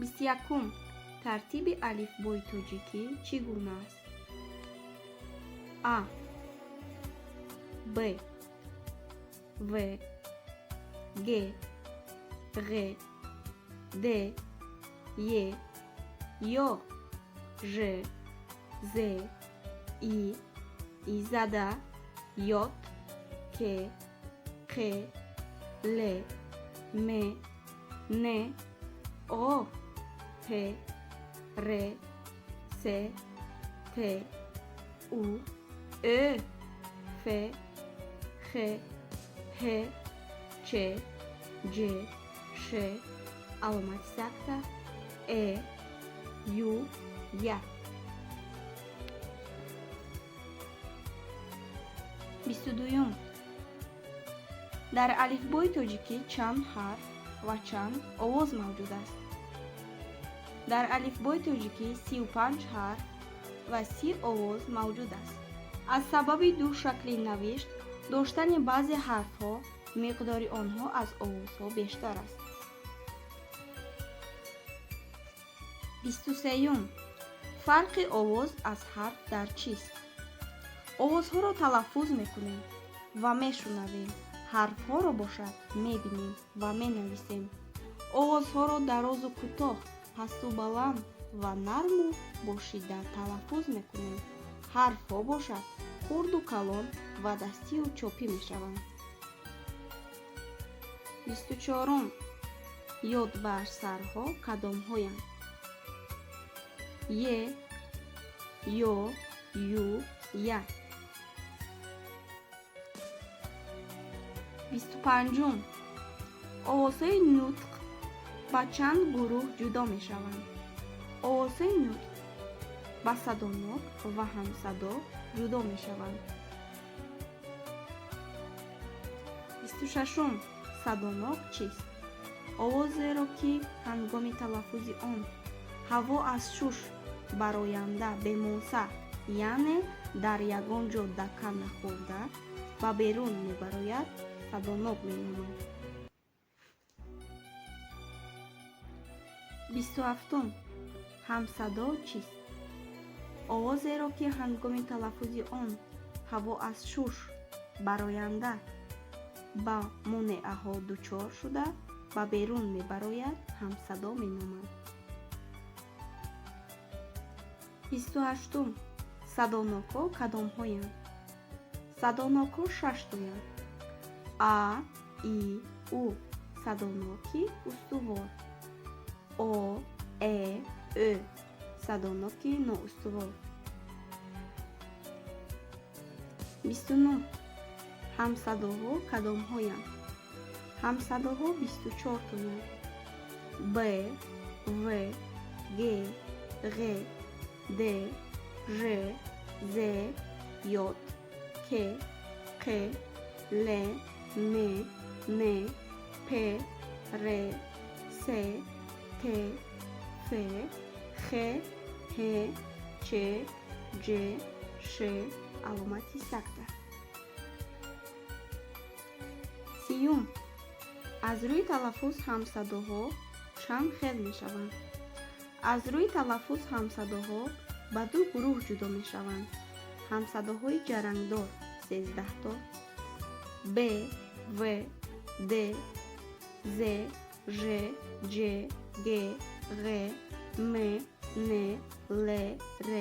21-ум. Тартиби алифбои тоҷикӣ чӣ гуна аст? А, Б, В, Г, Ғ, Д, Е, Ё, Ж, З, И, И зада, Ё, К, Қ, Л, М, Н, О, П, Р, С, Т, У, Ө, Ф, Х, Ҳ, Ч, Ҷ, Ш, аломати сакта, Э, Ю, Я. 22-юм. Дар алифбои тоҷикӣ чанд ҳарф ва чанд овоз мавҷуд аст? Дар алифбои тоҷикӣ 35 ҳарф ва 30 овоз мавҷуд аст. Аз сабаби ду шакли навишт доштани баъзе ҳарфҳо, миқдори онҳо аз овозҳо бештар аст. 23-юм. Фарқи овоз аз ҳарф дар чист? Овозҳоро талаффуз мекунем ва мешунавем, ҳарфҳоро бошад, мебинем ва менависем. Овозҳоро дарозу кӯтоҳ, пасту баланд ва нарму бо шиддат талаффуз мекунем. Ҳарфҳо бошад, хурду калон ва дастию чопӣ мешаванд. 24-ум. Ёдбарсарҳо кадомҳоянд? Е, Ё, Ю, Я. 25-ум. Овозҳои нутқ ба чанд гурӯҳ ҷудо мешаванд? Овозҳои нутқ ба садонок ва ҳамсадо ҷудо мешаванд. 26-ум. Садонок чист? Овозеро, ки ҳангоми талаффузи он ҳаво аз шуш бароянда бемоса, яъне дар ягон ҷо дака нахӯрда, ба берун мебарояд, садонок меноманд. 27-ум. Ҳамсадо чист? Овозеро, ки ҳангоми талаффузи он ҳаво аз шуш бароянда ба монеаҳо дучор шуда, ба берун мебарояд, ҳамсадо меноманд. 28-ум. Садонокҳо кадомҳоянд? Садонокҳо шаштоянд: А, И, У садоноки устувор, О, Э, Ө садоноки ноустувор. 29. Ҳамсадоҳо кадомҳоянд? Ҳамсадоҳо 24-тоянд: Б, В, Г, Ғ, Д, Ж, З, Ё, К, Қ, Л, М, Н, П, Р, С, Т, Ф, Х, Ҳ, Ч, Ҷ, Ш, аломати сакта. 30-ум. Аз рӯи талаффуз ҳамсадоҳо чанд хел мешаванд? Аз рӯи талаффуз ҳамсадоҳо ба ду гурӯҳ ҷудо мешаванд: ҳамсадоҳои ҷарангдор 13-то: Б, В, Д, З, Ж, Ҷ, Г, Ғ, М, Н, Л, Р,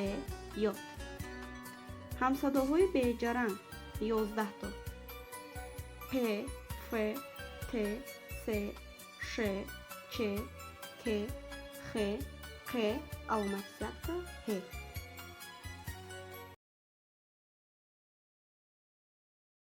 Ё. Ҳамсадоҳои беҷаранг 11-то: П, Ф, Т, С, Ш, Ч, К, Х, Қ, аломати сакта, Ҳ.